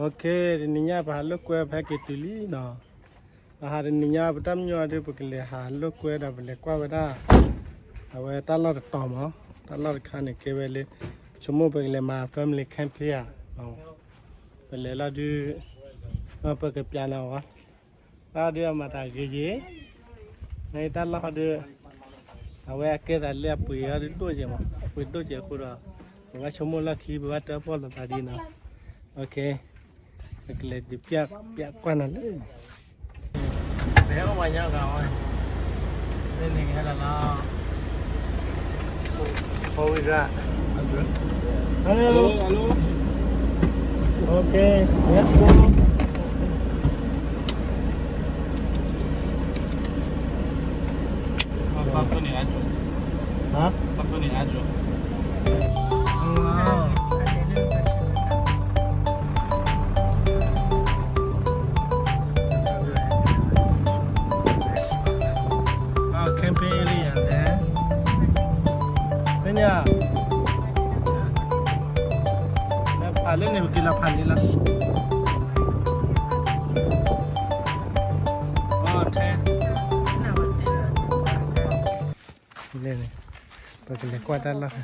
Okay, တနံၤညါပဟးလိာ်ကွဲဖဲက့ၤတုၤလံနီၤ. ပဟးတနံၤညါပတၢ်မညီဒုး ပကလဲၤဟးလိာ်ကွဲဒီးပလဲၤကွၢ်ဝဲဒၣ် အဝဲတၢ်လီၢ်တတီၤမး, တၢ်လီၢ်တခါန့ၣ်ကဲဝဲလၢ ဆိကမိၣ်ပကလဲၤမၤ family camping ဧါ. ပလဲၤလီၤဒုး ပကပျးနၤဝဲ ဘၣ်ဒုးအမၤတၢ်ဂ့ၤဂ့ၤ, နတၢ်လီၢ်ဒုး အဝဲအကဲသးလၢအပှ့ၤအီၤဒုးဒိၣ်ကဲမး, အပှ့ၤဒိၣ်ကဲအဃိဒီး ပဘၣ်ဆိကမိၣ်လီၢ်ခံ ပဘၣ်တၢ်ဖီၣ်လိာ်သးဒ်နီၤ. Okay, ပကလဲၤဒုးပျးကွၢ်နၤလၢ ပဟဲအိၣ်ပှၤညါဂၤဝဲ, န့ၣ်ကဟဲလီၤလီၤ. Four wheel drive. Hello. Hello, hello. Okay, let's go. Huh? Wow. Wow, camping area န့ၣ် ဖဲညါ လၢဖးလၢန့ၣ် ပက့ၤလီၤဖးန့ၣ်လီၤ. အီ ထဲ န့ၣ် ပကလဲၤကွၢ်တၢ်လီၢ်,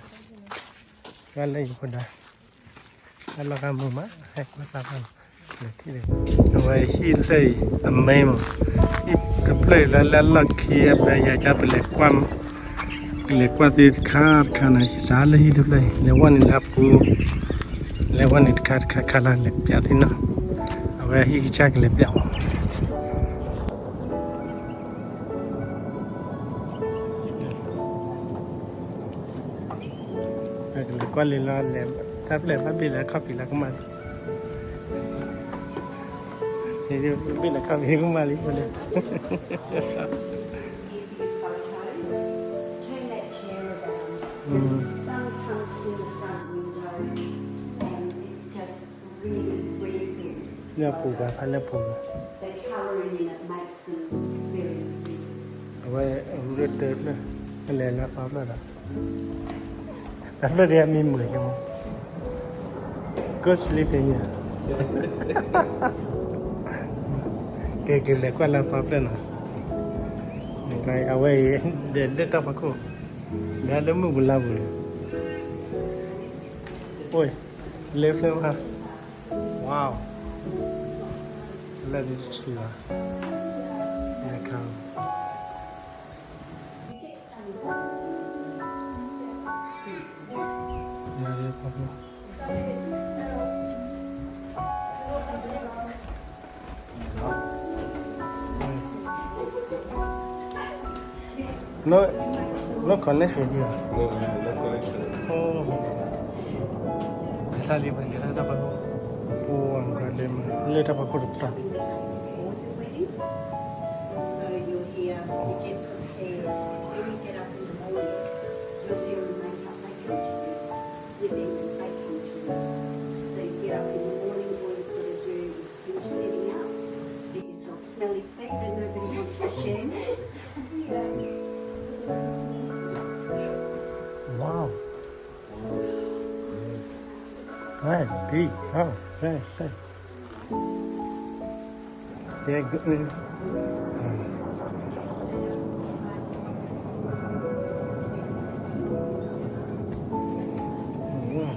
ကွၢ်လၢယဖိဒါ, တၢ်လီၢ်ကမုာ်မး ဟဲကွၢ်စၢ်ဖးလီၤ, အဝဲဟံၣ်တဖျၢၣ်အံၤ အမဲမး, ဟံၣ်တဖျၢၣ်အံၤလၢလၢလီၢ်ခံအပျဲယၤကပလဲၤကွၢ်, ကလဲၤကွၢ်သုတခါတခါန့ၣ် စးလၢဟံၣ်တဖျၢၣ်အံၤ လဲၤဝဲန့ၣ်လၢအပူၤ, လဲၤဝဲန့ၣ်တခါတခါခါလၢလဲၤပျးသုနီၤ, အဝဲဟံၣ်ကစၢ်ကလဲၤပျးမး. ကလဲၤကွၢ်လံလီၤ, လဲၤတၢ်ဖျၢၣ်ဘၣ်ဘ့ၣ်လၢခီၣ်ဖံးလၢကမၣ်လံ, ဘ့ၣ်လၢခီၣ်ဖံးကမၣ်လံ, လၢပူၤဘၣ်ဖးလၢပူၤ, အဝဲအူရၢတၢၢ်ဖျၢၣ်, အလဲၤလၢသီဖျၢၣ်ဒီး တၢ်ဖျၢၣ်ဒ်အမံမုာ်ကမး, Go sleeping here. ကဲက့ၤလဲၤကွၢ်လၢသီဖျၢၣ်နီၤ, အဝဲအံၤ ဒီးလၢတၢ်ဖးခိၣ်, ဒီးလၢမုၢ်ပူၤလါပူၤန့ၣ်, အိၣ်, လၢဖျၢၣ်ဘၣ်, wow, လၢဒ်တဆံးဘၣ်, လၢခါ No, no connection here. Oh. ကစၢ်လံ ပကလဲၤလၢတၢ်ဖးခိၣ်, အိၣ် လၢတၢ်ဖးခိၣ်တပျၢ်. Wow. Very big. Oh, very safe. Yeah, good. Wow.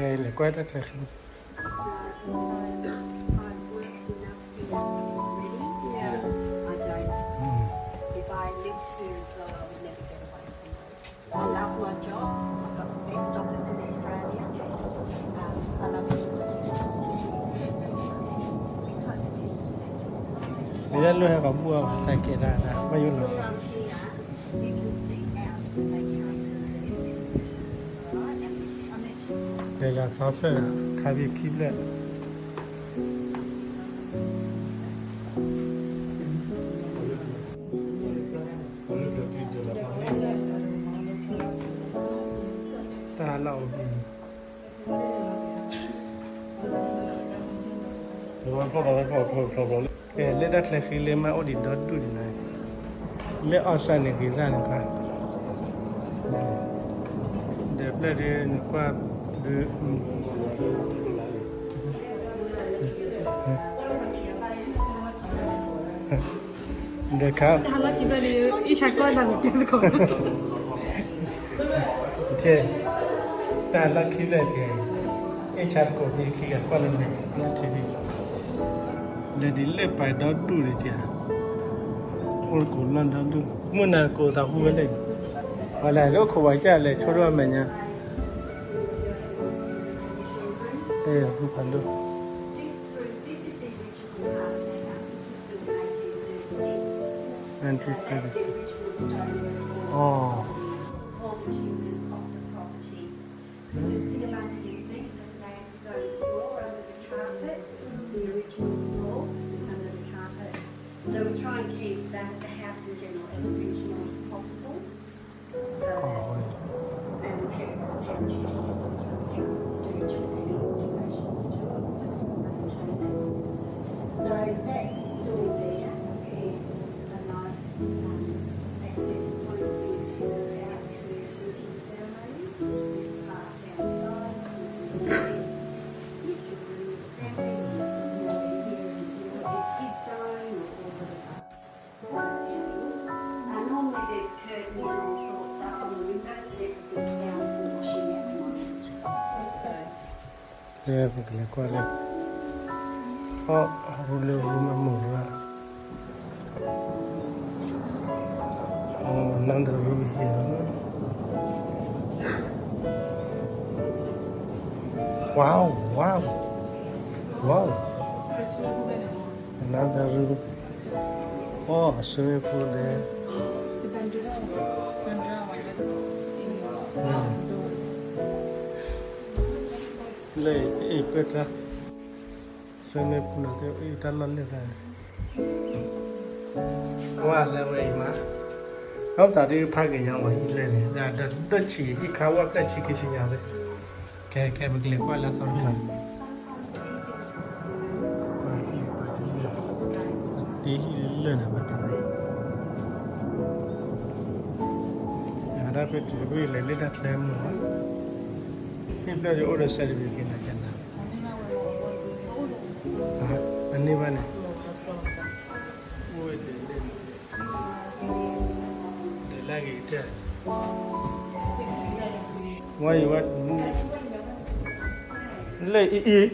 Ê, လဲၤကွၢ်တၢ်ချၢဃံ. Ê, လၢဟဲကီးဘူၣ်အီၤ တၢ်ကဲဒၣ်ဒၣ် ဘၣ်ယိၣ်လီၤ. လဲၤလၢသီဖျၢၣ် ခါဖံခံဖျၢၣ် တၢ်လီၢ်အိၣ် ဖျိဖျိဖျိဖျိဖျိဖျိလၢ ကဲ လၢတၢ်ချၢဃံလၢမ့ၢ်အိၣ်ဒံးဒီဒူၣ်ဒံးနၤ, မ့ၢ်အီၣ်စၢ်န့ၣ်ဂ့ၤရၣ်န့ၣ်ခါ, ဒီးဖျၢၣ်ဒ်နကွၢ်ဒုး ဒီးခါ တၢ်လီၢ်ခံဖျၢၣ်န့ၣ် အ့ၣ်ဆါတကိးဖဲခံဂၤကွၢ်လၢန့ၣ် လၢ ထံဘံၣ်, လဲၤဒ်လၢပာ်ဒီဒူၣ်န့ၣ်ကဲ, အိၣ်တကိးလီၢ်ဒီဒူၣ်, မုၢ်နၤကိးသးဟူဝဲလဲၣ်, ပှၤလဲၤလၢခိၣ်ပှၤကၢ်လဲၤဆိဒိၣ်အမဲာ်ညါ, ဟူဖးဒိၣ် nineteen thirty-six. Oh. All the timbers off the property. There's a bit of underneath the flagstone floor under the carpet, the original floor is under the carpet. So we try and keep that, the house in general, as original as possible. So, and it's had, it's had two testers that have due to any alterations to it, just want to maintain it. So that door there is a nice, um, access point if you're out to a hunting ceremony. This part outside, you can see your children, your family, you know, they're here in, you know, their kids zone or, or whatever. And normally there's curtains and all sorts up on the windows, but everything's down for washing at the moment. So, လၢပကလဲၤကွၢ်လၢ အိၣ် ဟူလၢဟူမ့ၢ်မုာ်လၢ Oh, another room here. Wow, wow, wow. Another room. Oh, swimming pool there. Mm. လၢအံၤပၢၢ်တၢ် swimming pool နီၤ သ့ၣ်အံၤတၢ်လီၢ်လၢၢ်တၢ်န့ၣ် ကွၢ်လၢဝဲအံၤမး ဒီးသးဒ်ဖးက့ၤညါဝဲအံၤလၢန့ၣ် ဒီးဒိၣ်ဆံးအံၤခါဝဲပျဲၢ်ဆံးက့ၤဆံးညါဝဲ ကဲ ကဲ ပကလဲၤကွၢ်လၢအသီတခါ တ့ဟံၣ်လၢန့ၣ်မ့ၢ်တၢ်န့ၣ် အတၢ်ဖဲတၢ်ဖဲလဲၤလၢတၢ်ချၢမုၢ်ဘၣ် ဟံၣ်ဖျၢၣ်ဒ်အိၣ်ဒီး certificate နၤကနၤ အန့ၢ်ဘၣ်န့ၣ် ဝဲအံၤဝဲ လၢအံၤအံၤ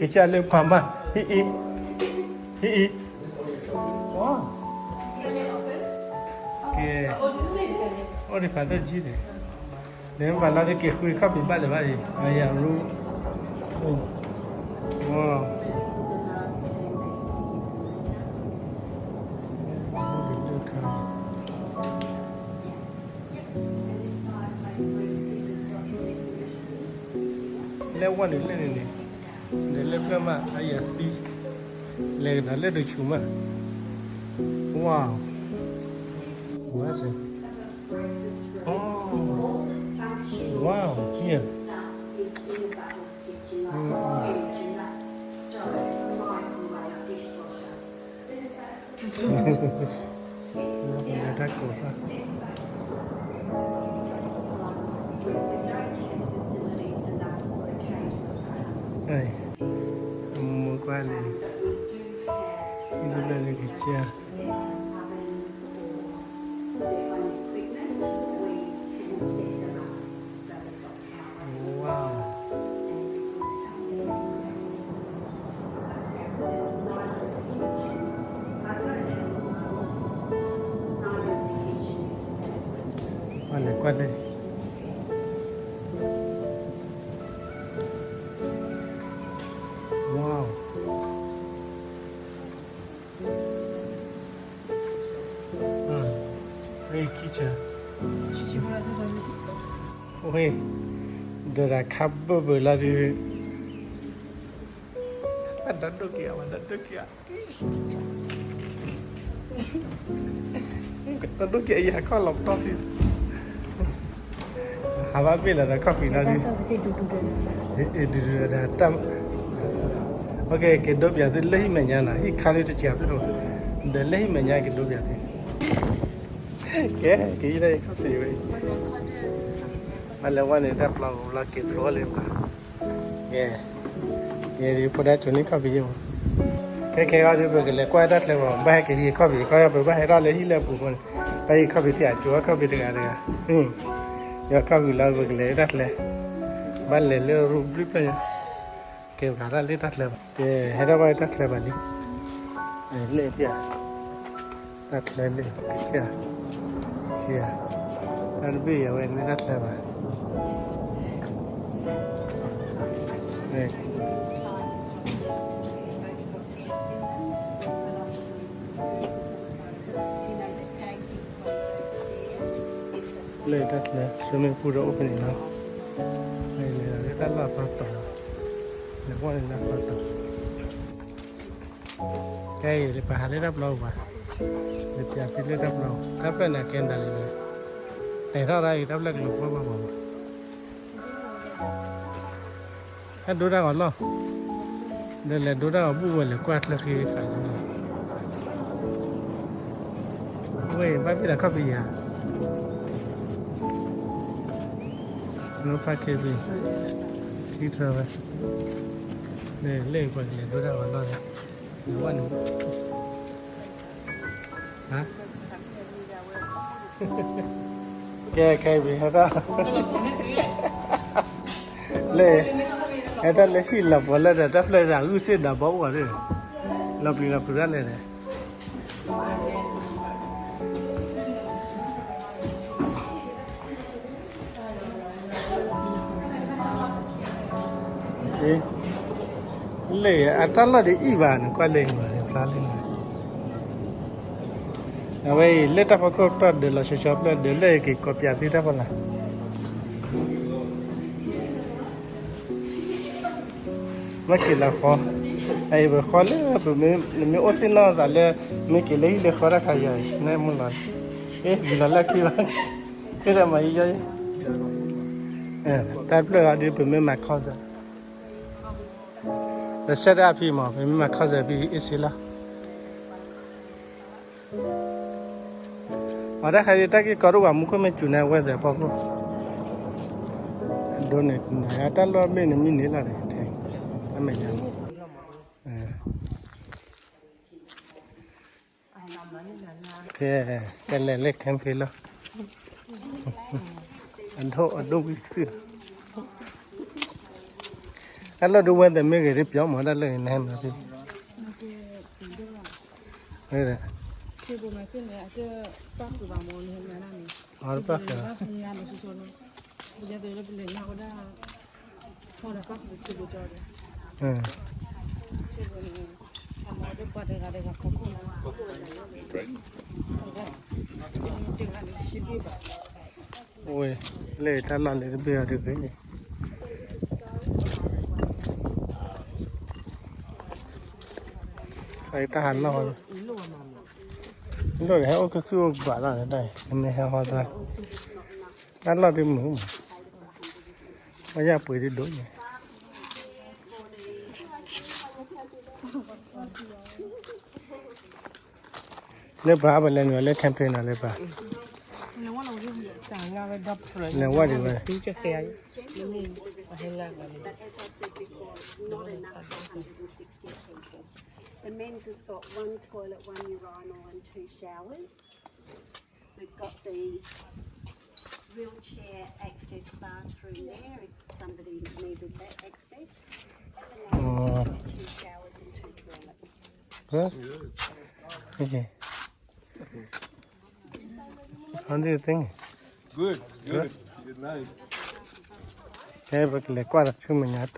ကစၢ်လၢပှၤမး အံၤအံၤ အံၤအံၤ ကဲ အိၣ်ဒံးဖးဒိၣ်ကံၢ်န့ၣ် နမ့ၢ်ပာ်လီၤတက့ၤဃုခီၣ်ပံၤဘၣ်လၢၤဘၣ်အံၤ အယၤရူ ဝါ လၢဝဲန့ၣ်လၢန့ၣ်န့ၣ် ဒီးလၢပျၢၤမး အယၤသံ လဲၤကဒီးလၢတဆူၣ်မး ဝါ ဝါစ့ Oh, wow, yeah. Mm, mm. တၢ်ကိးသး အမိၢ်ကွၢ်န့ၣ် အံၤလၢန့ၣ်ကစၢ် Wow. ကွၢ်လဲၣ် ကွၢ်လဲၣ် Wow. အံၤ kitchen. ဝ့ၢ် ဒီးတၢ်ခါဘၢၣ်ဘၢၣ်လီၤဒုး အဒီဒိၣ်က့ၤအဝဲ ဒီဒိၣ်က့ၤအ ဒီဒိၣ်က့ၤအယၤခီၣ်လီၤပတီၢ်ထံ ဟးဘၣ်ဘ့ၣ်လီၤဒီးခီၣ်ဖံးလီၤဒုး တၢ်တၢ်ပက့ၤဒူဒူဒီး ဒူဒူဒီးတၢ် က့ၤဒိပၠးသုလၢဟံၣ်မဲာ်ညါနီၤ, ဟံၣ်ခါလၢတစှၤဖျၢၣ်ဘၣ်, ဒီးလၢဟံၣ်မဲာ်ညါက့ၤဒိပၠးသု, ကဲ က့ၤယံၤဒၣ်ယခီၣ်ဖံးဝဲ, ဘၣ်လဲၤဝဲန့ၣ် တၢ်ပျီကဘျီက့ၤဖျိလၢၤဘၣ်, ကဲ, ယဲဒၣ်ဖိဒၣ်ကိးန့ၢ်ခီၣ်ဖံးယဲမး, ခဲခဲအံၤဒုး ပကလဲၤကွၢ်တၢ်ချၢဘၣ်, ဘၣ်ဟဲက့ၤဟံးခီၣ်ဖံး ခီဖံးဘၣ်ဟဲထီၣ်လၢဟံၣ်လၢအပူၤအဃိန့ၣ်, ဘၣ်ဟံးခီၣ်ဖံးထံၣ် အကိးခီၣ်ဖံးတဂၤတဂၤ, ယခီၣ်ဖံးလီၤ ပကလဲၤတၢ်ချၢ, ဘၣ်လဲၤလၢရူဘျုးဖျၢၣ်ညါ ကဲပကၤတၢ်လၢတၢ်ချၢဘၣ်, ကဲ ဟဲထီၣ်ဘၣ်တၢ်ချၢဘၣ်လံ, လၢသ့ၣ်ဧါ, တၢ်ချၢလၢ ကဲ, ကဲ, တၢ်တဘ့ၣ်အံၤဝဲလၢတၢ်ချၢဘၣ်, လၢတၢ်ချၢ swimming pool ဒီးအိၣ်ဖဲန့ၣ်လီၤ, လၢတၢ်လီၢ်သီတီၤ, လဲၤကွၢ်လၢတၢ်လီၢ်သီတီၤ, ကဲအံၤ ပဟးလၢတၢ်ပျီပူၤဘၣ်, ပပျးသုလၢတၢ်ပျီ, တၢ်ဖျၢၣ်န့ၣ် ကဲဒၣ်လဲာ်လဲာ်, တဲထီၣ်ဒၣ်အံၤ တၢ်ဖျၢၣ်ကလိာ်ကွဲဘၣ်ဘၣ်မး ဟဲဒိတၢ်ဂီၤလီၢ်, ဒီးလဲၤဒိတၢ်ဂီၤဘူၣ်ဝဲ လဲၤကွၢ်ချၢဃံဃာ်န့ၣ်, ဝဲဘၣ်ဘ့ၣ်ဒီးခီၣ်ဖံးယၤ, နိဖးခ့ဖံး, ထံထၢဝဲ, လၢပှၤကလဲၤဒိတၢ်ဂီၤလီၢ်န့ၣ်, ဝဲန့ၣ် ကဲ ခဲအံၤ ဟဲထီၣ် လၢ ဟဲထီၣ်လၢဟံၣ်လီၤပှီၤလၢဒီး တၢ်ဖျၢၣ်ဒၣ်ဂုၢ်သ့ၣ်ဒီးဘီအိၣ်ဂီၤန့ၣ်, လီၤပျံၤလီၤဖုးဒၣ်လဲာ်န့ၣ်, လၢအတၢ်လီၢ်ဒ်အံၤဘၣ်န့ၣ် ကွၢ်လၢအံၤမး ဖျါလၢအံၤမး, အဝဲအံၤ လၢတၢ်ဖီခိၣ်တီၢ်ဒၢးလီၤဆီဆီဖျၢၣ်ဒၢးလၢက့ၤကိးပၠးသုတၢ်ဖီလာ်, မ့ၢ်က့ၤလီၤဃီ, အအံၤပဃီလၢပမ့ၢ်အိၣ်သ့ၣ်နီၣ်သးလၢ မ့ၢ်က့ၤလၢဟံၣ်လၢဃီတၢ်ခါယၤအံၤ နမုၢ်လီၤ, အ့ ယံၤလီၤလၢခံဘၣ်, ဟ့ၣ်ဒၣ်မၤယံၤယီၤ, တၢ်ဖျၢၣ်အီၤဒ်ပမ့ၢ်မၤခီၣ်စၢ် ပဆၢဒၣ်အဖံမး ပမ့ၢ်မၤခီၣ်စၢ်ဖံအ့ၣ်စ့လီၤ, အတၢ်ခါဒ်တၢ်က့ၢ်ကီတအိၣ်ဘၣ် မူခိၣ်မ့ၢ်စူၤန့ၣ် အဝဲသ့ၣ်အဖီခိၣ်, ဒိးန့ၣ် တၢ်လီၢ်မ့ၢ်န့ၣ်မ့ၢ်န့ၣ်လီၤန့ၣ်, အမဲာ်ညါ ကဲ ကလဲၤလၢ camping လီၤ, အဒိၣ်အဒိၣ်ဝံၣ်စုၣ်, တၢ်လီၢ်ဒ်ဝဲသ့ၣ်မ့ၢ်ဂ့ၤဒ်ပျီမး တၢ်လီၢ်ဂ့ၤနဟဲမၤဖဲ အတပၣ်ဃုာ်ဘၣ်, ဝဲ လၢတၢ်လီၢ်လၢတဘ့ၣ်အီၤတဂ့ၤ, တၢ်ဟးလီၢ်, လီၢ်ဒီးဟဲအိၣ်ကစူၢ်အိၣ်ကဘၣ်လီၤ, နမ့ၢ်ဟဲဟီသး, တၢ်လီၢ်ဒ်မုာ်မး, ပှၤယၢ်ပှ့ၤဒ်ဒိၣ်န့ၣ် လၢပှၤ ပလဲၤနုာ်လၢ camping နီၤလၢပှၤ, လဲၤဝဲဒ်ဝဲ The men's has got one toilet, one urinal, and two showers. We've got the wheelchair access bathroom there if somebody needed that access. And the lounge has got two showers and two toilets. Good. Okay. How do you think? Good, good. Good, nice. ကဲ ပကလဲၤကွၢ်တၢ်ဆူမဲာ်ညါတီၤ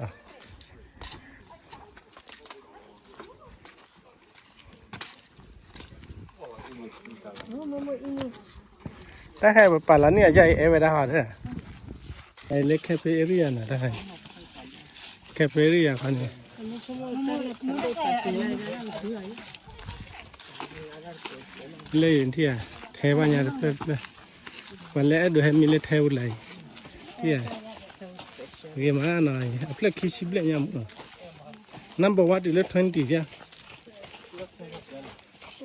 တၢ်ဟဲပပာ်လီၤန့ၢ်အယၢ်အံၤ အဲၣ်ဝဲဒၣ်ဟီဒီး လၢ cafe area နီၤ တၢ်ဟဲ cafe area ခီန့ၣ် လၢယထံၣ်ဧါ ထဲဘၣ်ညါတဖျၢၣ်တဖျၢၣ် ပှၤလၢအဲၣ်ဒိးဟဲမံလၢထဲပူၤလၢအံၤ ထံၣ်ဧါ ဂ့ၤမးနီၤ အဖျၢၣ်ခံဆံဘျဲၣ်ညါမးနီၤ Number one တုၤလၢ twenty ယါ.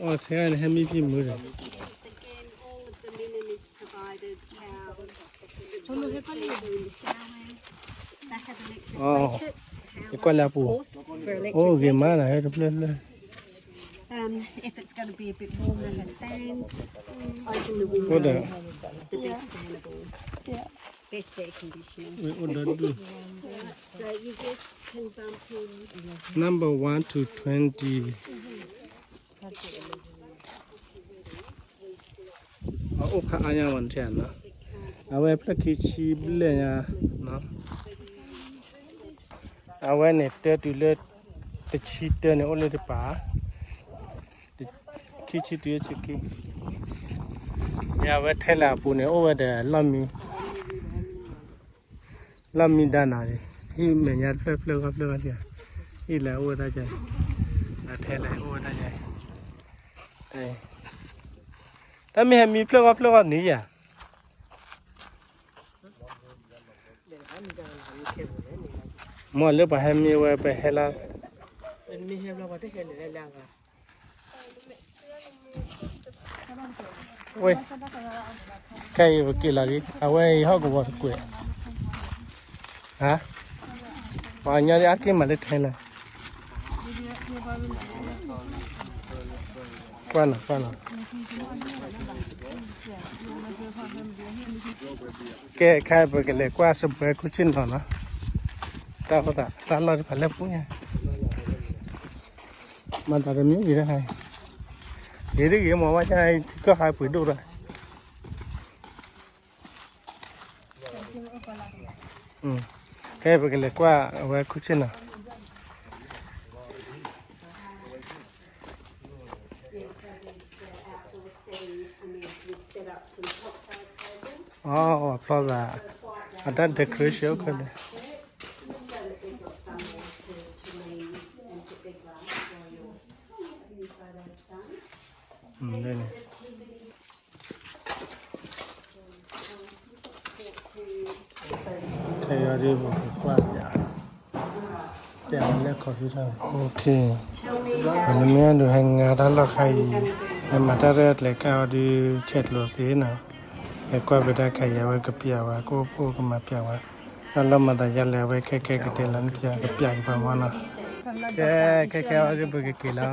အိၣ်ထဲန့ၣ် ဟဲမံဖံမုၢ်ဒီး Once again, all of the linen is provided, towels. People in the showers, they have electric blankets, ယကွၢ်လၢအပူၤ, horse for electric အိၣ်ဂ့ၤမးနၤ ဟဲတဖျၢၣ်ဖျၢၣ်. Um, if it's going to be a bit warmer, have fans, open the windows, the best fan of all. Best air conditioning. အိၣ်ဒီဒူၣ် So you just can bump in. Number one to twenty. အအိၣ်ဖးအါညါဝဲန့ၣ်နီၤ, အဝဲဖျၢၣ်ခံဆံဘျဲၣ်ညါနီၤ, အဝဲန့ၣ်တၢတုၤလၢ တဆံတၢန့ၣ် အိၣ်လၢတပၤ, ခံဆံတုၤလၢဆံခံ, အဝဲထဲလၢအပူၤန့ၣ် အိၣ်ဝဲဒီးလီၢ်မံ လီၢ်မံဒါနၤန့ၣ်, ဟံၣ်မဲာ်ညါတဖျၢၣ်ဖျၢၣ်ဂီၢ်ဖျၢၣ်ဂီၢ်လံ, ဟံၣ်လၢအအိၣ်ဝဲဒၣ်ယၤ, အထဲလၢအအိၣ်ဝဲဒၣ်ယၤ, တၢ်မ့ၢ်ဟဲမံဖျၢၣ်ဂီၢ်ဖျၢၣ်ဂီၢ်န့ၣ်ယၤ, မ်လၢပှၤဟဲမံဝဲပဟဲလၢ ဝဲ, ခဲအံၤပက့ၤလီၤလံ အဝဲအံၤဟီၣ်ကဝီၤတကွဲး, ဟါ, ပှၤကညီဒ်အါက့ၢ်မးလၢထဲလၢ, ကွၢ်နီၤ ကွၢ်နီၤ, ကဲခဲအံၤပကလဲၤကွၢ်စပွဲခူၣ်ဆ့ၣ်နီၤနီၤ, တၢ်အိၣ်သးတၢ်လီၢ်တဖၣ်လၢပူၤညါ မၤသးတမံၤဂ့ၤတခါ, ဂ့ၤတဂ့ၤမ့ၢ်ဝဲဒၣ်ထံကီၢ်ဟးပှ့ၤဒိၣ်ဒီး, ကဲပကလဲၤကွၢ်အဝဲခူၣ်ဆ့ၣ်နီၤ, Yes, I think the outdoor settings, I mean, we've set up some cocktail tables. အိ ဖျီသး, အတၢ် decoration အိၣ်ခဲလၢာ်, so that they've got somewhere to, to lean and put their glass while you're having your photos done. လၢန့ၣ် ခဲအံၤဒ်ပကကွၢ်ပြး, ပျးဝဲလၢ computer, ပနမ့ၢ်အဲၣ်ဒိးဟဲငါတၢ်လီၢ်ခါအံၤ, ဟဲမၤတၢ်ရဲၣ်ကျဲၤကၢ်အီၤဒုး ဆဲးကျိးသ့နီၤ, ဟဲကွၢ်ပဒၣ်ခါအံၤ အဝဲကပျးဝဲ ကအိၣ်ဖှိၣ်ကမၤပျးဝဲ, တၢ်လီၢ်မၤသးယါလဲၣ် အဝဲခဲကဲကတဲလီၤနပျး ကပျးကပၤမနီၤ, ကဲခဲကဲအီၤဒ်ပကက့ၤလီၤ,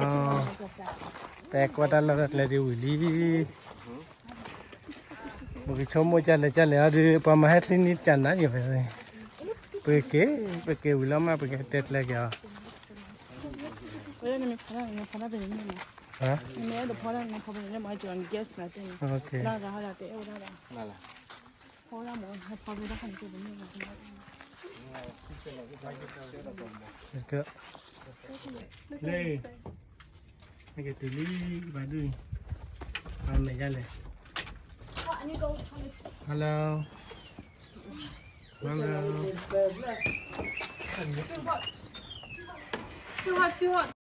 ပကွၢ်တၢ်လီၢ်တၢ်ကျဲဒ်ဝံၤလံ ပကဆိကမိၣ်ကလဲၣ်ကလဲၣ်အီၤဒုး ပှၤမၤဟဲချံနံၣ်တကနၤယိၤ, ပက့ၤ, ပက့ၤဝံၤလီၤမး ပကတဲကျဲက့ၤအီၤ, ဟါ, ကဲ, နကတုၤလံ ဘၣ်ဒုး, အမဲာ်ညါလဲၣ်, hello, hello, too hot, too hot,